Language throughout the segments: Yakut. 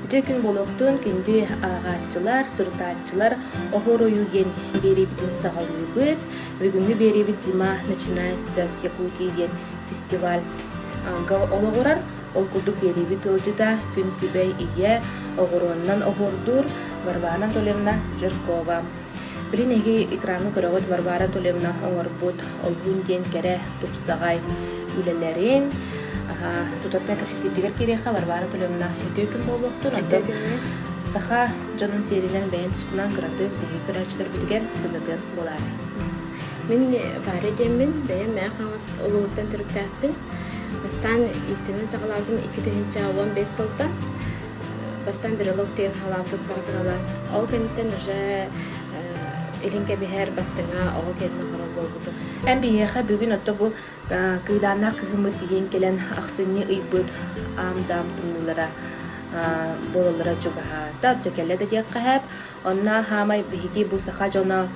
Үтүө күн буолуохтун, күндү ааҕааччылар, сурутааччылар, Оһуор ойуу диэн биэриибитин саҕалыыбыт. Бүгүҥҥү биэриибит «Зима начинается с Якутии» диэн фестивальга олоҕурар. Ол курдук биэриибит ыалдьыта Күн Күбэй ийэ, оҕуруоннан оһуордуур Варвара Анатольевна Жиркова. Билин эһиги экраны көрөҕүт Варвара Анатольевна оҥорбут Оллуун диэн кэрэ, тупсаҕай үлэлэрин тутатына кэпсэтиибитигэр киириэххэ Варвара Анатольевна үтүө күн буолуохтун. Онтон саха дьонун сиэринэн бэйэн тускунан кыратык биһиги көрөөччүлэрбитигэр сыгытыан буолаарай. Мин Варя диэммин, бэйэм Мэҥэ Хаҥалас улууһуттан төрүттээхпин. Бастаан иистэнэн саҕалаабытым 2015 сылтан. Бастаан брелок диэн халаабытым кыра-кыралаан. Ол кэнниттэн уже илин кэбиһэр бастыҥа оҕо кэннэ оҥорор буолбутум. Эн биһиэхэ бүгүн отто бу кыыдааннаах кыһыммыт тиийэн кэлэн ахсынньы ыйбыт аам-даам тымныылара буолаллара чугаһаата, отто кэллэ да диэххэ сөп. Онно хаамай биһиги бу саха дьоно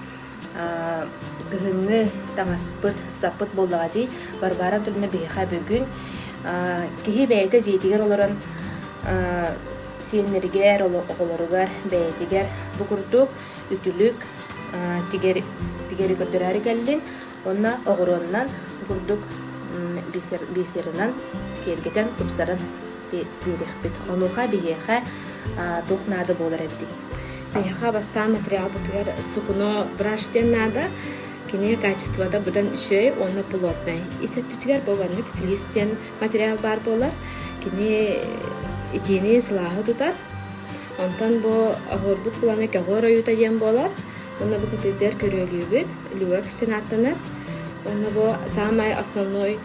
кыһыҥҥы таҥаспыт, саппыт буоллаҕа дии. Варвара Анатольевна биһиэхэ бүгүн киһи бэйэтэ дьиэтигэр олорон сиэннэригэр, оҕолоругар, бэйэтигэр бу курдук үтүлүк тигэри, тигэри көрдөрөөрү кэллин. Уонна оҕуруоннан бу курдук бисерынан киэргэтэн, тупсаран биэриэхпит. Онуоха биһиэхэ туох наада буолар эбитий? Биһиэхэ бастаан материалбытыгар сукуно браш диэн наада. Кини качествота быдан үчүгэй уонна плотнай. Ис өттүтүгэр бу маннык флис диэн материал баар буолар. Кини итиини сылааһы тутар. Онтон бу оһуорбут куланы көҕүөр ойуута диэн буолар. Уонна бу кытыытыгар көрүөлүүбүт, люрекс диэн ааттанар. Уонна бу саамай основной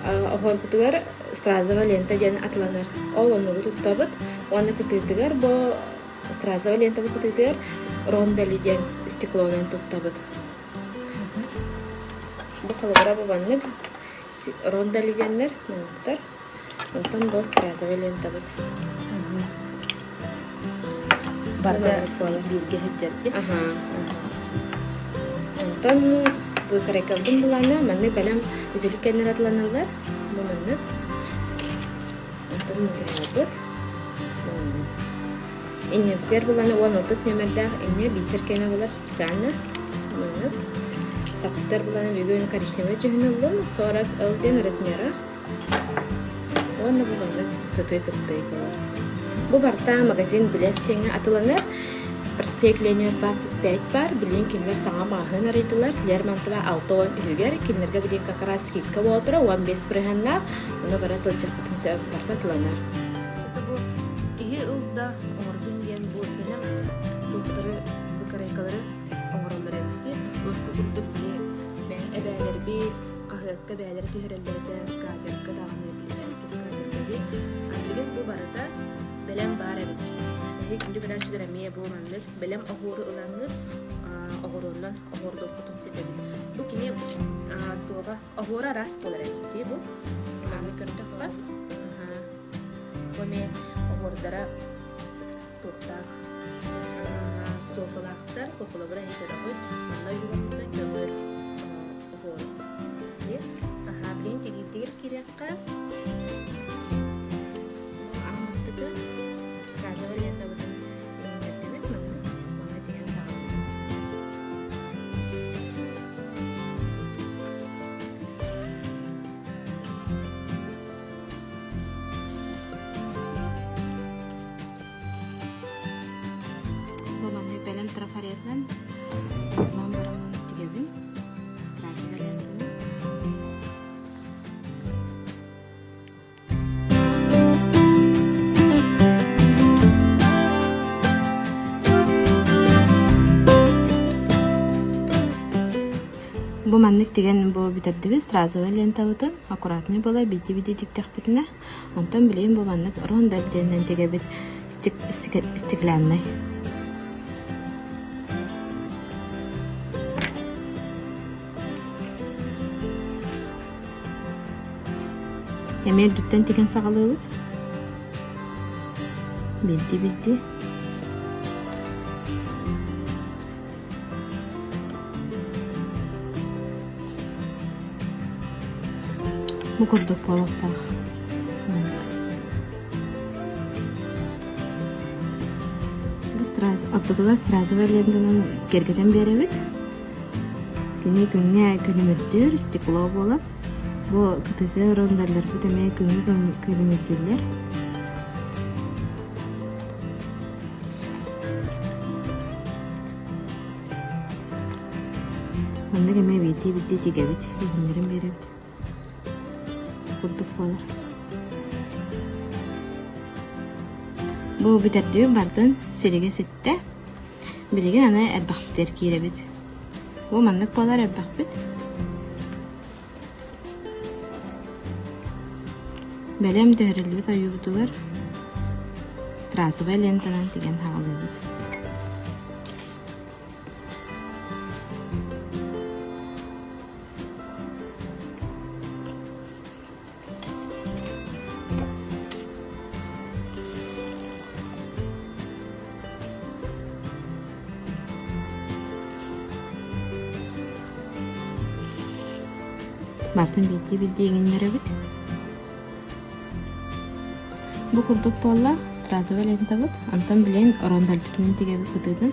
оһуорбутугар стразовая лента диэн атыланар. Ол оннугу туттабыт. Уонна кытыытыгар бу стразовая лента бу кытыытыгар рондали диэн стеклонан туттабыт. Бу холобура бу маннык рондали диэннэр манныктар. Онтон бу стразовая лентабыт. Барыта бииргэ сылдьар дии. Онтон выкройкабытын булаана маннык бэлэм үтүлүк кэннэр атыланаллар. Бу маннык. Онтон материалбыт. Инньэбитигэр булаана 16 нүөмэрдээх инньэ бисер кэнэ булар специально. Маннык. Саппыттар булаана бүгүн коричневый дьүһүн ыллым. 40 ыл диэн размера. Уонна бу маннык сытыы кыттыы буолар. Бу барыта магазин Блеск диэҥҥэ атыланар. Проспект Ленина 25 баар. Билигин кинилэр саҥа маҕаһыын арыйдылар. Лермонтова 63-үгэр. Кинилэргэ билигин как раз скидка буола 15 бырыһыаннаах. Онно бара сылдьыахпытын сөп. Барыта атыланар. Это бу киһи ылда оҥордун диэн бу бэлэм туохтары выкройкалары оҥороллор эбит. Урукку курдук били эбээлэрбит хаһыакка бэйэлэрэ түһэрэллэр этэ, скатерка даҕаны билинэргэ скатерка дии. Билигин бу барыта бэлэм баар эбит. Эһиги күндү көрөөччүлэр эмиэ бу маннык бэлэм оһуору ылаҥҥыт оҕуруоннан оһуордуоххутун ситэбит. Бу кини туоҕа оһуора араас буолар эбит дии бу. Аны көрдөххө бу эмиэ оһуордара туохтаах суолталаахтар холобура көрөҕүт онно ойууламмыта көҕөр оһуор аһаа билигин тигиирдигэр киириэххэ аһымыстыкы стразовай лентабытын иҥнэрдибит манна манна тигэн саҕаланабыт Бу маннык бэлэм трафаретынан ылан бараммын тигэбин. Стразовай лентаны. Бу маннык тигэн бу бүтэрдибит стразовай лентабытын аккуратнай буола биирдии-биирдии тиктэхпитинэ Онтон билигин бу маннык рондо диэнинэн тигэбит стекляннай. Эмиэ үрдүттэн тигэн саҕалыыбыт. Биирдии-биирдии. Бу курдук буолуохтаах. Ортотугар стразовай лентанан киэргэтэн биэрэбит. Кини күҥҥэ күлүмүрдүүр стекло буолан, бу кытыты рондалларбыт эмиэ күҥҥэ күлүмүрдүүллэр. Маннык эмиэ биирдии-биирдии тигэбит, иһиннэрэн биэрэбит. Курдук буолар. Бу бүтэрдибит бардын, силигэ ситтэ. Билигин аны эрбэхпитигэр киирэбит. Бу маннык буолар эрбэхпит. Бэлэм түһэриллибит ойуубутугар стразовай лентанан тигэн хаалыыбыт. Мартын биирдии-биирдии иҥиннэрэбит. Бу курдук буолла стразовай лентабыт. Онтон билигин рондальбытынан тигэбит кытыытын.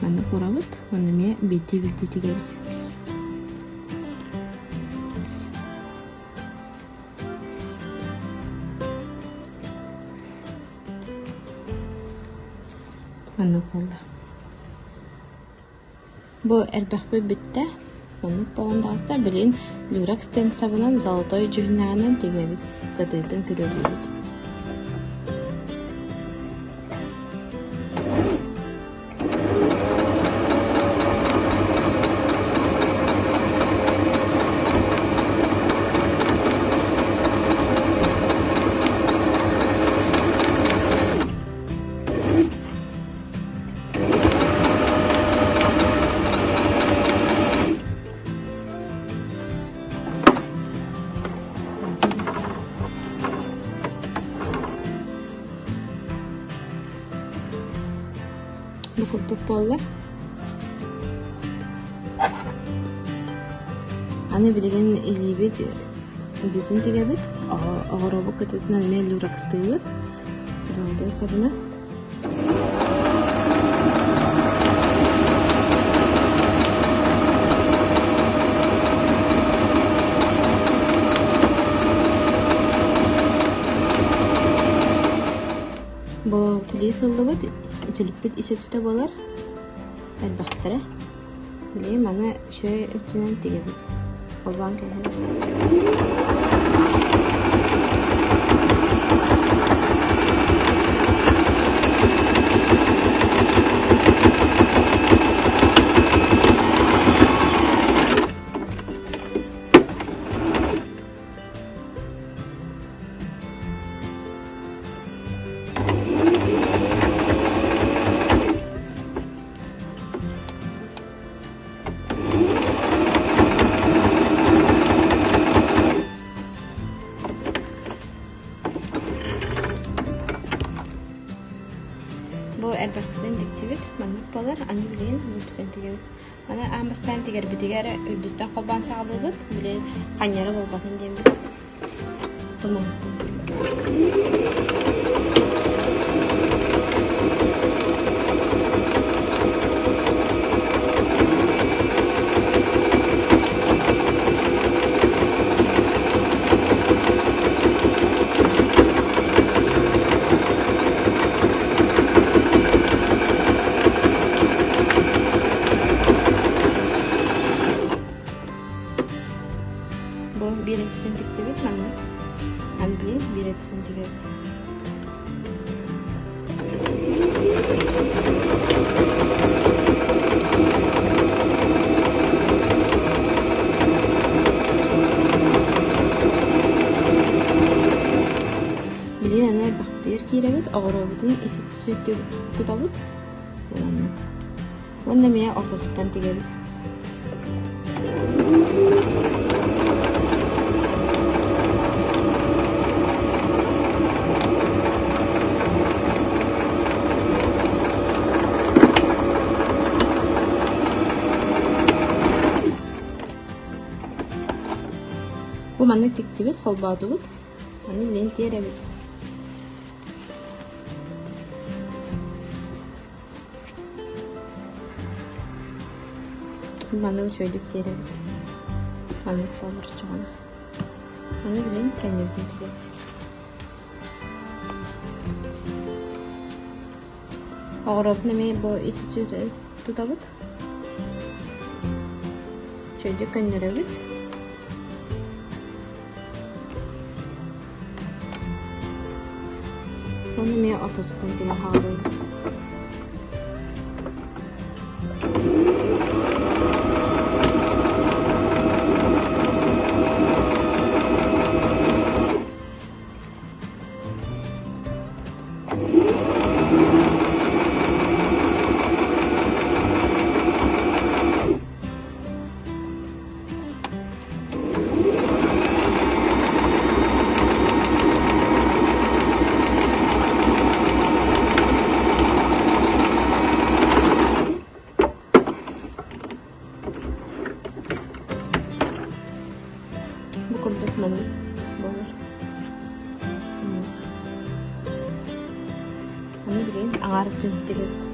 Маннык уурабыт уонна эмиэ биирдии-биирдии тигэбит. Маннык буолла. Бу эрбэхпит бүттэ. Маннык буолан таҕыста. Билигин люрекс сабынан золотой дьүһүннээҕинэн тигэбит, кытыытын күрүөлүүбүт. Бу курдук буолла. Аны билигин илиибит үрдүтүн тигэбит, оҕуруобут кытыытынан эмиэ люрекстыыбыт, золотой сабына. Бу флис ыллыбыт, үтүлүкпүт ис өттүтэ буолар, элбэхтэрэ. Билигин маны үчүгэй өттүнэн тигэбит. Холбоон кээһэбит. Бу элбэхпитин тиктибит, маннык буолар, аны билигин үрдүттэн тигэбит. Маны аан бастаан тигэрбитигэр үрдүттэн холбоон саҕалыыбыт, били ханньара буолбатын диэммит тумуһуттан. Бу биир өттүтүн тиктибит маннык. Аны билин биир өттүтүн тигэбит. Билигин аны бахтыыр киирэбит, оҕуруобутун ис кутабыт. Маннык. Уонна эмиэ ортотуттан тигэбит. Бу маннык тиктибит, холбоотубут. Аны билигин тиэрэбит. Маннык үчүгэйдик тиэрэбит. Маннык буолар Аны билигин кэннибитин тигэбит. Оҕуруобун эмиэ бу ис тутабыт. Үчүгэйдик көннөрөбүт. Ону эмиэ ортотуттан тигэн хаалларабыт. Бу курдук маннык буолар. Аны билигин аҥаар өттүн тигэбит.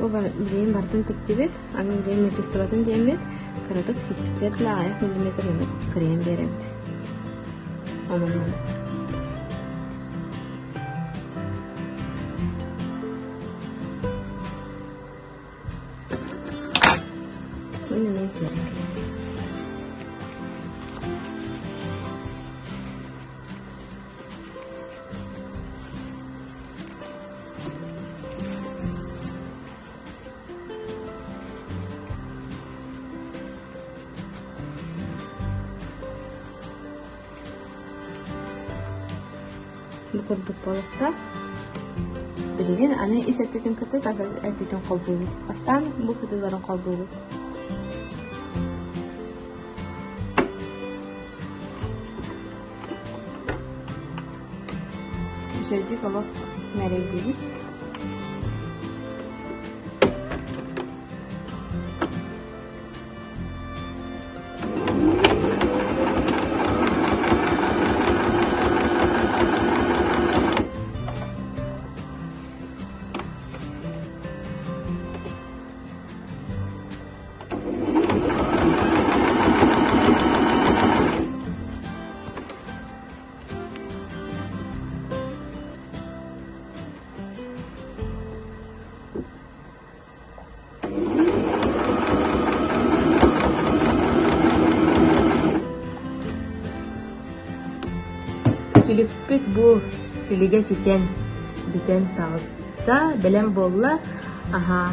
Бу билигин барытын тиктибит, аны билигин мачыстыбатын диэммит, кыратык сиппитигэр да аҕыйах миллиметр кырыйан биэрэбит. Онон Мин эмиэ киирэн кэлэбит. Бу курдук буолуохтаах. Билигин аны ис өттүтүн кытта тас өттүтүн холбуубут. Бастаан бу кытыыларын холбуубут. Үчүгэйдик олох мээрэйдиибит. Үтүлүкпүт бу силигэ ситэн бүтэн таҕыста, бэлэм буолла. Аһаа,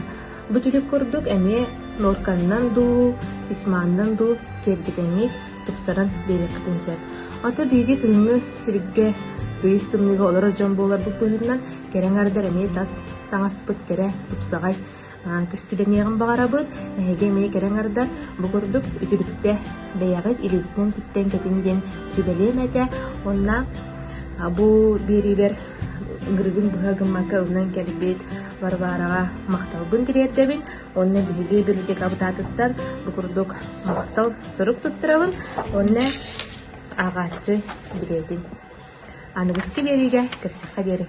бу үтүлүк курдук эмиэ норканнан дуу, тисманынан дуу киэргэтэҥҥит, тупсаран биэриэххитин сөп. Ото биһиги кыһыҥҥы сиргэ тыйыс тымныыга олорор дьон буоларбыт быһыытынан кэрэ аҥардар эмиэ тас таҥаспыт кэрэ, тупсаҕай көстүүлэниэҕин баҕарабыт. Эһиги эмиэ кэрэ аҥардар бу курдук үтүлүктэ бэйэҕит илиигитинэн тиктэн кэтиҥ диэн сүбэлиэм этэ. Уонна бу биэриибэр ыҥырыгын быһа гыммакка ылынан кэлбит Варвараҕа махталбын тириэрдэбин. Уонна биһиги библиотекабыт аатыттан бу курдук махтал сурук туттарабын. Уонна ааҕааччы билиэтин. Аныгыскы биэриигэ көрсүөххэ диэри.